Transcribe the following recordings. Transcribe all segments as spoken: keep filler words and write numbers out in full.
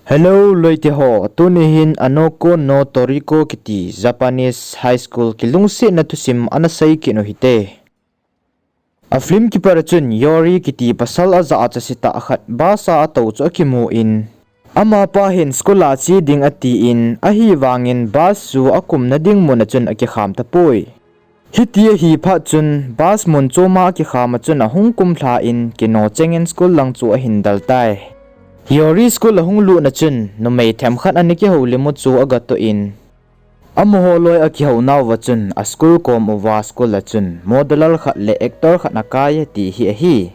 Hello loite ho, tuni hin Anoko no Toriko kiti Japanese high school kilungsetna thusim ana sei kit u hite. A film kipat a chun Yori kiti pasal ajah a chase tah khat bus a atou chu akimu in, amapa hin school a che ding atin, ahivangin bus chu akumna ding mun a chun akikham tapoi. Hiti ahi phat chun bus mun choma akikham a chun ahung kumlha in kino chengin school lang chu ahin del tai. Yori school ahung lutna chun numei themkhat ana kihoulim u chu agatoh in, amaho loi akihou nauva chun a school kom uva school a chun model khat le actor khat akai e ti hi ahi.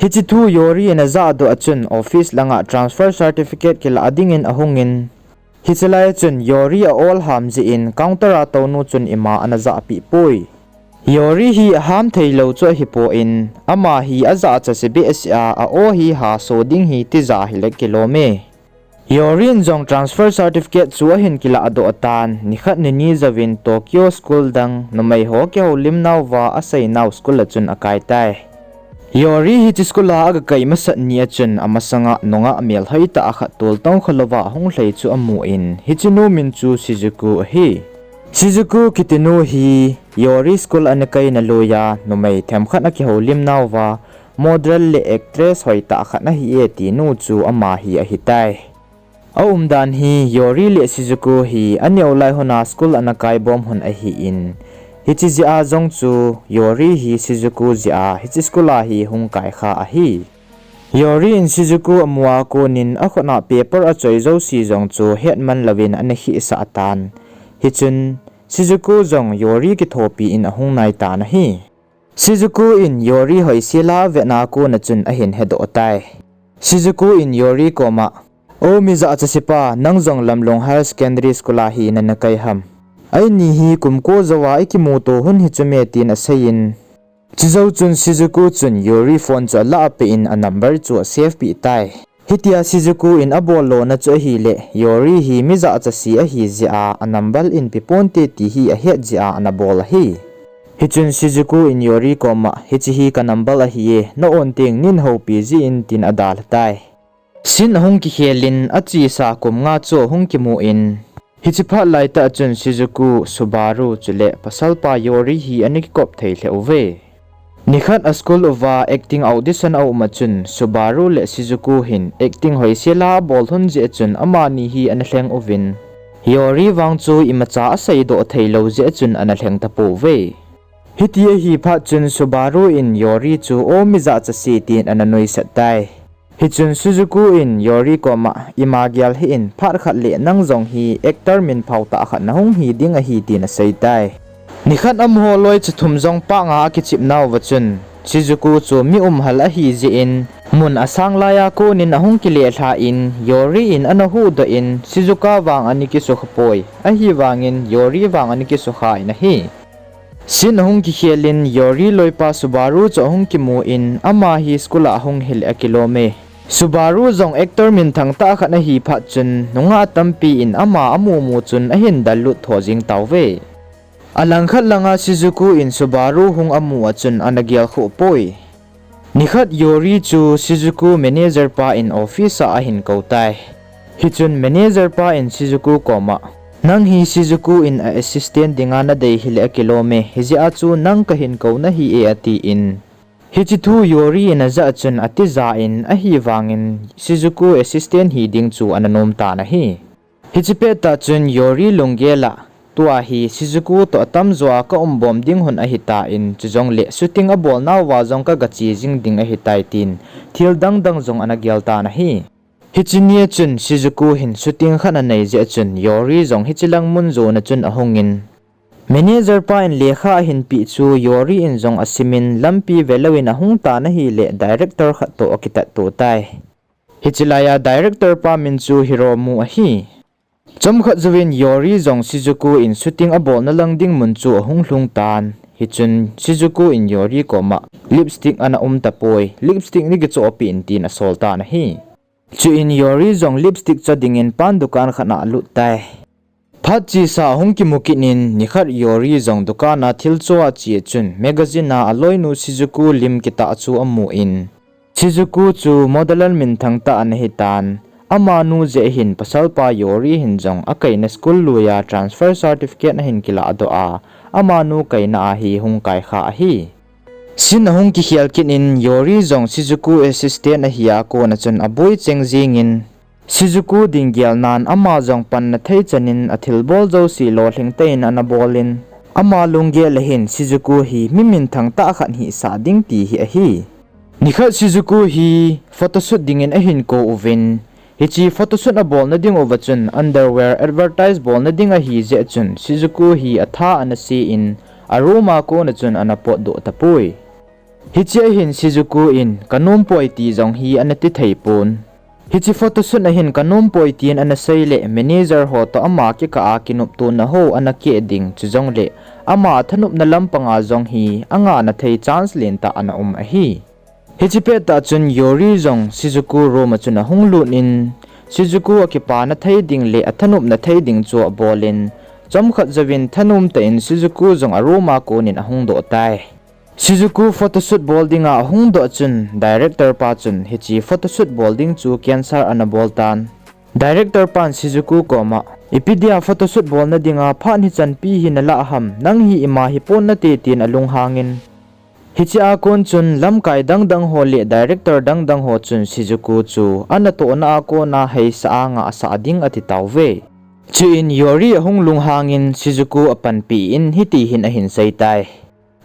Hiche thu Yori in ajahdoh a chun office langa transfer certificate kilah dingin ahungin, hiche lai a chun Yori a-ol ham jeh in counter a tounu chun ima ana jahpeh poi. Yori hi aham theilou chu ahipoi, ama hi ajah chase behseh a, a-o hi haso ding hi tija hile kilom e. Yori in jong transfer certificate chu ahin kilahdoh tan, nikhat nini jouvin Tokyo school dang numeiho kihoulim nauva aseinau school a chun akai tai. Yori hiche school a agakai masat ni a chun amasanga nungah melhoi tah khat toltong khalouva ahung lhai chu amun, hiche nu min chu Shizuku ahi. Shizuku kitinu hi Yori school ana kaina loiya numei themkhat akihoulim nauva model le actress hoitah khat ahi e tinu chu ama hi ahitai. Aumdan hi Yori le Shizuku hi aneo lai huna school ana kaibom hun ahin, hiche jeh a jong chu Yori hi Shizuku jeh a hiche school a hi hung kaikha ahi. Yori in Shizuku amu a konin akhut a paper achoi jouse jong chu hetman louvin ana khehsah tan. Hichun Shizuku jong Yori kithopi in ahung naitan ahi. Shizuku in Yori hoisela avetna kona chun ahin hedoh tai. Shizuku in Yori koma, O mi jahchase pa, nang jong Lamlung Higher Secondary School a hi nana kai ham? Eini hi kum ko jouva ikimuto hun hichu me, tin aseiyin, chujou chun Shizuku chun Yori phone chu alah peh in a number chu asave peh tai. Hitia Shizuku in abol lona chu ahile, Yori hi mi jahchase ahi jeh a, a number in peponte ti hi ahet jeh a ana bol ahi. Hichun Shizuku in Yori koma, hiche hi ka number ahi e, na-on teng neihoupi jin, tin adalha tai. Scene ahung kikhel in achesa kum nga chu ahung kimun, hiche phat laitah chun Shizuku, Subaru chule pasalpa Yori hi ana kikop thei lheh uve. Nikhat a school uva acting audition aum a chun Subaru le Shizuku hin acting hoisela abol lhon jeh chun amani hi ana lheng uvin, Yori vang chu imacha aseidoh theilou jeh chun ana lheng tapouve. Hiti ahi phat chun Subaru in Yori chu, O mi jahchase, tin ana nuisat tai. Hichun Shizuku in Yori koma, Ima gel hih in, phat khat le nang jong hi actor minphao tah khat nahung hi ding ahi, tin aseitai. Nikhat amaho loi cha thum jong park a akichep nauva chun Shizuku chu mi umhal ahi jeh in, mun asang laiya konin ahung kile lhan, Yori in ana huhdoh in, Shizuka vang ana kisukha poi, ahivangin Yori vang ana kisukha in ahi. Scene ahung kikhel in Yori loipa Subaru chu ahung kimun, ama hi school a ahung hile akilom e. Subaru jong actor minthang tah khat ahi phat chun nungah tampi in ama amu mu chun ahin dallut tho jeng tauve. Alangkhat langa Shizuku in Subaru hung amu a chun ana gel khoh poi. Nikhat Yori chu Shizuku manager pa in office a ahin kou tai. Hichun manager pa in Shizuku koma, Nang hi Shizuku in a assistant dinga nadei hile akilom e, hijeh a chu nang kahin kou nahi e, atin. Hiche thu Yori in ajah chun atija in, ahivangin Shizuku assistant hi ding chu ana nom tan ahi. Hiche pettah chun Yori lunggel a, Tua hi Shizuku toh atamjo a ka umbom ding hun ahitan, chujongle shooting abolnauva jong kagache jing ding ahitai, tin thil dangdang jong ana gel tan ahi. Hiche nia chun Shizuku hin shooting khat anei jeh chun Yori jong hiche lang mun jona chun ahungin, manager pa in lekha ahin peh chu Yori in jong asimin lampi velouvin ahung tan ahile director khat toh akitatto tai. Hiche laiya director pa min chu Hiromu ahi. Chomkhat jouvin Yori jong Shizuku in shooting abolna lang ding mun chu ahung lhung tan. Hichun Shizuku in Yori koma lipstick ana um tapoi, lipstick nei kichohpeh in, tin asol tan ahi. Chuin Yori jong lipstick cho dingin pan dukan khat a alut tai. Phat chesa ahung kimu kit in nikhat Yori jong dukan a thil cho ache chun magazine a aloinu Shizuku lim kitah chu amun, Shizuku chu model minthang tah ana hitan, Amanu jeh hin pasalpa Yori hin jong akaina school luiya transfer certificate ahin kiladoh a, amanu kaina a hi hung kaikha ahi. Scene ahung kikhel kit in Yori jong Shizuku assistant ahia kona chun aboi cheng jingin, Shizuku ding gelnan ama jong panna thei chanin athilbol jouse lolhing tah in ana bolin, ama lunggel a hin Shizuku hi mi minthang tah khat hisah ding ti hi ahi. Nikhat Shizuku hi photoshoot dingin ahin kou uvin, hiche photoshoot abolna dinguva chun underwear advertise bolna ding ahi jeh chun Shizuku hi atha ana se in, a room a kona chun ana potdoh tapoi. Hichea hin Shizuku in kanompoi ti jong hi ana ti thei pon. Hiche photoshoot a hin kanompoi tin ana seile manager ho toh ama kikah a kinoptona ho ana keh ding chujongle ama thanopna lampanga jong hi angahna thei chance lentah ana um ahi. Hiche pettah chun Yori jong Shizuku room a chun ahung lut in, Shizuku akipana thei ding le athanopna thei ding chu abolin, chomkhat jouvin thanom tah in Shizuku jong a room a konin ahung doh tai. Shizuku photoshoot bol dinga ahung doh chun director pa chun hiche photoshoot bol ding chu cancel ana bol tan. Director pan Shizuku koma, ipi dia photoshoot bolna dinga phat hichanpi hi nalah ham, nang hi ima hipon nate tin alunghangin, hichea kon chun lamkai dangdang ho le director dangdang ho chun Shizuku chu anatohna a kona heisah a ngahsah ding ati tauve. Chuin Yori ahung lunghangin Shizuku apanpi in hiti hin ahin seitai.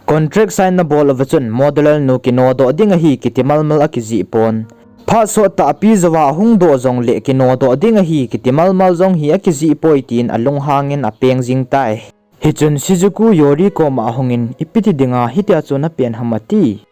Contract sign nabol uva chun model nu kinodoh ding ahi kiti malmal akijih pon. Phat sottah api jouva ahung doh jongle kinodoh ding ahi kiti malmal jong hi akijih poi tin alunghangin apeng jing tai. Hichun Shizuku Yori koma ahungin, ipi ti dinga hitia chu napen ham ati.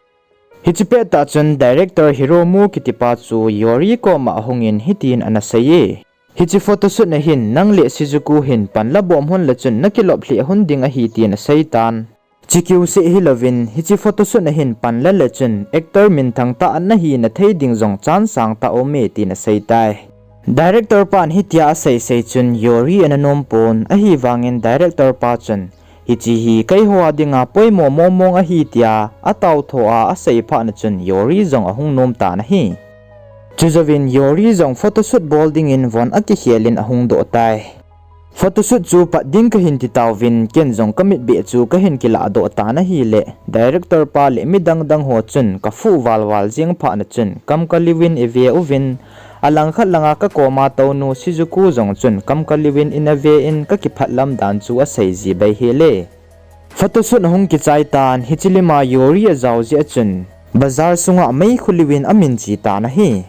Hiche pettah chun director Hiromu kitipa chu Yori koma ahungin hitin ana seiye. Hiche photoshoot a hin nang le Shizuku hin panla bom hunle chun nakilop lheh hun ding ahi tin aseitan. Chukiu seh hilouvin hiche photoshoot a hin panla le chun actor minthang tah nahina thei ding jong chance sangtah aume tin aseitai. Director pan hitia aseisei chun Yori ana nompon, ahivangin director pa chun, hiche hi keiho a dinga poimo mongmong ahi tia ataotho a asei phatna chun Yori jong ahung nom tan ahi. Chujouvin Yori jong photoshoot bol dingin von akikhelin ahung doh tai. Photoshoot chu pat ding kahin ti tauvin, ken jong kamit beh chu kahin kilahdoh tan ahile, director pa le midang dang ho chun kaphuh valval jeng phatna chun kamkaliuvin eive uvin, alangkhat langa kakoma tounu Shizuku jong chun kamkaliuvin eina ve in kakiphatlam dan chu asei ji bei hile. Photoshoot ahung kichai tan, hiche lima Yori ajao jeh a chun bazar sunga meikhu liuvin amin che tan ahi.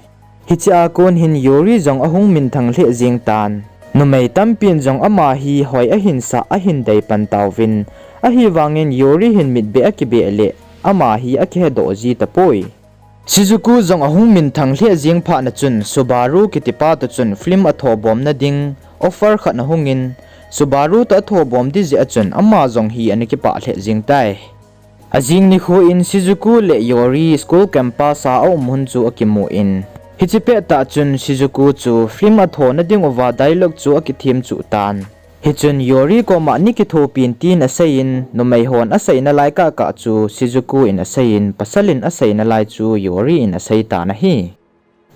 Hichea kon hin Yori jong ahung minthang lheh jeng tan. Numei tampin jong ama hi hoi ahinsah ahin deipan tauvin, ahivangin Yori hin mitbeh akibeh le ama hi akihedoh ji tapoi. Shizuku jong ahung minthang lheh jeng phatna chun Subaru kitipa toh chun film athobomna ding offer khat ahungin, Subaru toh athobom di jeh a chun ama jong hi ana kipah lheh jeng tai. Ajing nikho in Shizuku le Yori school campus a aum hun chu akimu in, hiche pettah chun Shizuku chu film athona dinguva dialogue chu akithem chuh tan. Hichun Yori koma nei kithopin tin aseiyin, numei hon aseina lai kahkah chu Shizuku in aseiyin, pasal in aseina lai chu Yori in asei tan ahi.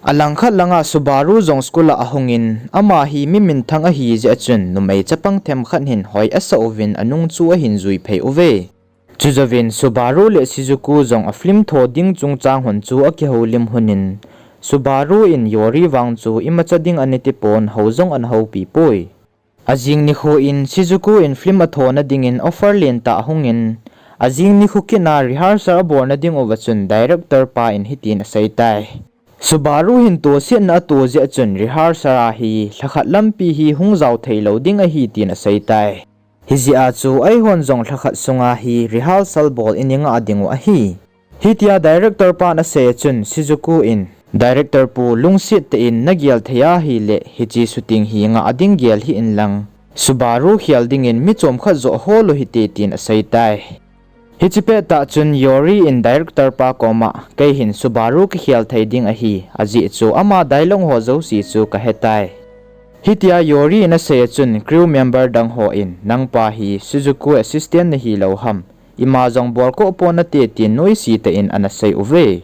Alangkhat langa Subaru jong school a ahungin, ama hi mi minthang ahi jeh a chun numei chapang themkhat hin hoi asah uvin anung chu ahin jui phei uve. Chujouvin Subaru le Shizuku jong a film tho ding chungchang hon chu akihoulim hunin, Subaru in Yori vang chu imacha ding ana tipon, hou jong ana houpi poi. Ajing nikho in Shizuku in film athona dingin offer lentah ahungin, ajing nikho kit a rehearsal abolna dinguva chun director pa in hitin aseitai. Subaru hin tosetna ato jeh a chun rehearsal a hi lhakhat lampi hi hung jao theilou ding ahi tin aseitai. Hijeh a chu eihon jong lhakhat sunga hi rehearsal bol eina ngah dingu ahi. Hitia director pan asei a chun Shizuku in, director pu, lungset tah in nagel thei ahile hiche shooting hi ngah ding gel hih inlang, Subaru khel dingin mi chomkhat joh hol u hite tin aseitai. Hiche pettah chun Yori in director pa koma, kei hin Subaru kakhel thei ding ahi, ajeh chu ama dialogue ho jouse chu kahetai. Hitia Yori in asei a chun crew member dang hon, nangpa hi Shizuku assistant nahilou ham, ima jong bolkoh pon nate tin noise tah in ana sei uve.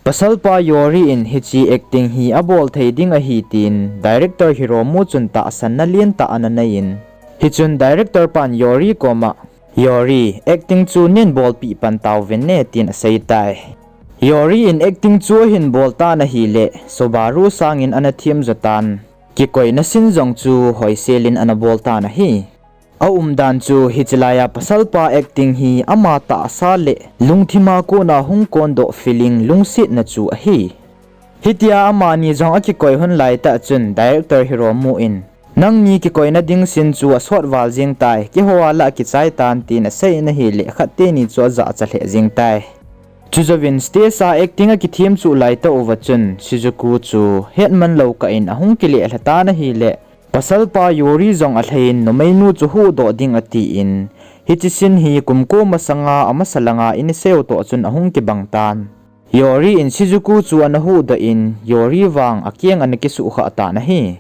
Pasalpa Yori in hiche acting hi abol thei ding ahi tin director Hiromu chun tahsanna lentah ana nei in, hichun director pan Yori koma, Yori, acting chu nen bolpeh pan tauvin ne, tin asei tai. Yori in acting chu ahin bol tan ahileh, Subaru sangin ana themjo tan, kikoina sin jong chu hoisel in ana bol tan ahi. Aumdan chu hiche laiya pasalpa acting hi ama tahsa le lungthima kona hung kondoh feeling lungsetna chu ahi. Hitia amani jong akikoi hun laitah chun director Hiromu in, nangni kikoina ding sin chu asot val jeng tai, keiho a lah akichai tan, tin asei in ahileh khat teni chu ajahcha lheh jeng tai. Chujouvin stage a acting akithem chuh laitah uva chun Shizuku chu hetman lou kah in ahung kilelha tan ahileh, pasalpa Yori jong alhaiin numeinu chu huhdoh ding atin, hiche sin hi kum ko masanga amasa langa Iniseo toh chun ahung kibang tan. Yori in Shizuku chu ana huhdoh in, Yori vang akeng ana kisuhkhah tan ahi.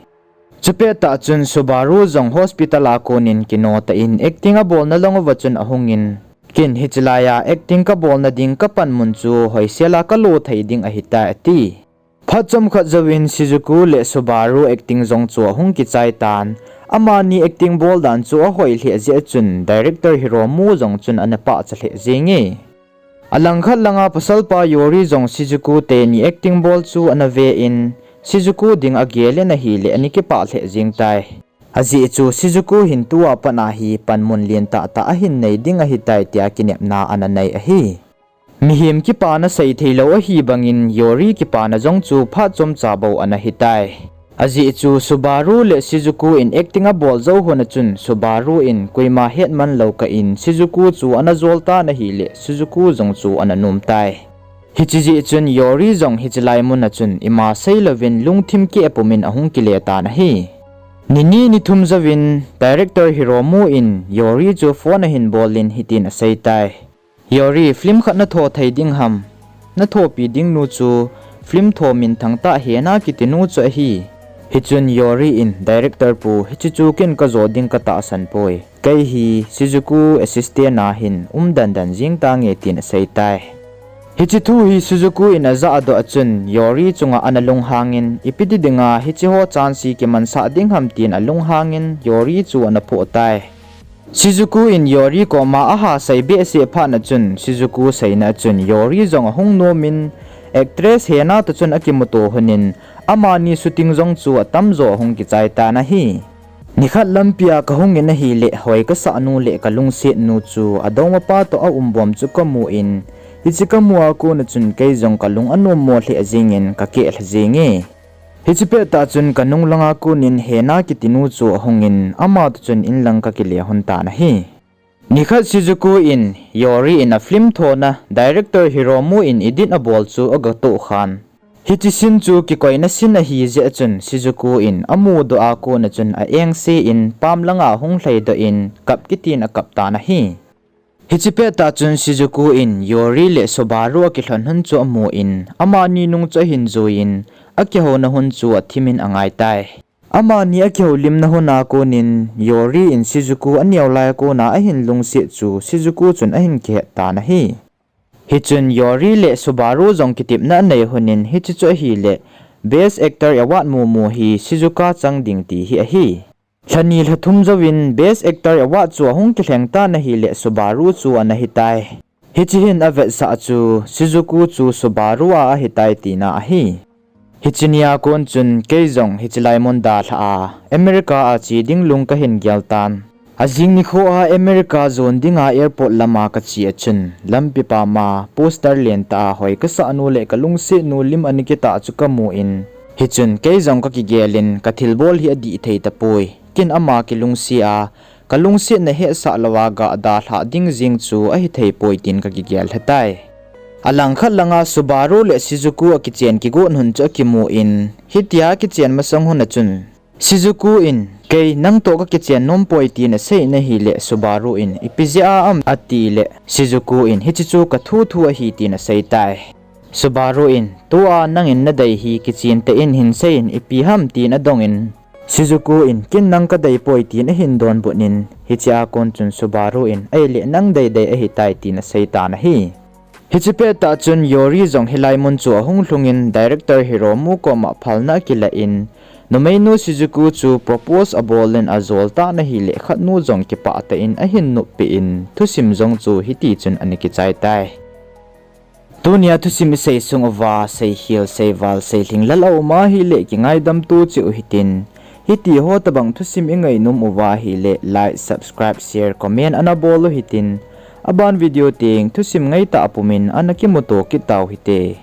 Chupettah chun Subaru jong hospital a konin kinotah in acting abolna lang uva chun ahungin, ken hiche laiya acting kabolna ding kapanmun chu hoisel a kalo thei ding ahitai, ati. Phat chomkhat jouvin Shizuku le Subaru acting jong chu ahung kichai tan, amani acting bol dan chu ahoi lheh jeh chun director Hiromu jong chun ana pahcha lheh jenge. Alangkhat langa pasalpa Yori jong Shizuku teni acting bol chu ana ve in, Shizuku ding agel in ahileh ana kipah lheh jeng tai. Ajeh chu Shizuku hin tua pat a hi panmun lentah tah ahin nei ding ahitai tia kinepna ana nei ahi. Mihem kipana sei theilou ahi bangin Yori kipana jong chu phat chomcha bou ana hitai. Ajeh chu Subaru le Shizuku in acting abol jou hun a chun Subaru in koima hetman lou kah in Shizuku chu ana jol tan ahileh Shizuku jong chu ana nom tai. Hiche jeh chun Yori jong hiche lai mun a chun ima seilouvin lungthim keh pumin ahung kile tan ahi. Ni ni ni thum jouvin director Hiromu in Yori chu phone ahin bol in hitin asei tai. Yori, film khat natho thei ding ham? Nathopi ding nu chu film tho minthang tah Hena kiti nu chu ahi. Hichun Yori in director pu, hiche chu ken kajo ding katahsan poi. Kei hi Shizuku assistant a hin um dandan jeng tange, tin asei tai. Hiche thu hi Shizuku in ajahdoh a chun Yori chunga ana lunghangin, ipi ti dinga hiche ho chance kimansah ding ham, tin alunghangin Yori chu ana phoh tai. Shizuku in Yori koma aha sei behseh phat na chun Shizuku seina a chun Yori jong ahung nomin, actress Hena toh chun akimuto hunin, amani shooting jong chu atamjo ahung kichai tan ahi. Nikhat lampia kahungin ahileh hoi kasah nu le kalungset nu chu adongmapa toh aumbom chu kamun, hiche kamu a kona chun kei jong kalung anommo lheh jengin kakeh lha jenge. Hiche pettah chun kanung langa konin Hena kiti nu chu ahungin, ama toh chun inlang kakile lhon tan ahi. Nikhat Shizuku in Yori in a film thona director Hiromu in edit abol chu agatoh khan, hiche scene chu kikoina scene ahi jeh chun Shizuku in amudoh a kona chun a engse in pam langa hung lhaidoh in kap kitin akap tan ahi. Hiche pettah chun Shizuku in Yori le Subaru akilhon lhon chu amun, amani nung chu ahin juiyin, akihouna lhon chu athimin angaitai. Amani akihoulimna lhona konin Yori in Shizuku aneo lai a kona ahin lungset chu Shizuku chun ahin kihet tan ahi. Hichun Yori le Subaru jong kitepna anei lhonin hiche chu ahileh Best Actor Award mumu hi Shizuka chang ding ti hi ahi. Lhani lhathum jouvin Best Actor Award chu ahung kilheng tan ahileh Subaru chu ana hitai. Hiche hin avetsah chu Shizuku chu Subaru a ahitai tina ahi. Hiche nia kon chun kei jong hiche lai mun dalha a America a che ding lung kahin gel tan. Ajing nikho a America jon dinga airport lama kache a chun lampi pama poster lentah a hoi kasah nu le kalungset nu lim ana kitah chu kamun, hichun kei jong kakigelin kathilbol hi adih thei tapoi. Ken ama kilungset a, kalungsetna hetsah louva ga dalhah ding jeng chu ahithei poi tin kakigel lhatai. Alangkhat langa Subaru le Shizuku akichen kigot lhon chu akimun, hitia akichen masang lhon a chun Shizuku in, kei nangtoh kakichen nompoi, tin asei in ahileh Subaru in, ipi jeh a ham, atileh Shizuku in, hiche chu kathuthu ahi, tin asei tai. Subaru in, tua nangin nadei hi kichen tah in hinsei in, ipi ham, tin adongin, Shizuku in, ken nang kadeipoi, tin ahin donbutnin, hichea kon chun Subaru in, ahileh nang deidei ahitai, tin asei tan ahi. Hiche pettah chun Yori jong hilai mun chu ahung lhungin director Hiromu koma phalna akilah in, numeinu Shizuku chu propose abolin ajol tan ahileh khatnu jong kipah tah in ahin noppeh in thusim jong chu hitichun ana kichai tai. Tunia thusim isei sung uva seikhel, seival, seilhing lal aum ahileh kingaidam to cheh u hitin, hitiho tobang thusim ingainom uva ahileh like, subscribe, share, comment ana bol u hitin, aban video teng thusim ngaitah apumin ana kimuto kit tau hite.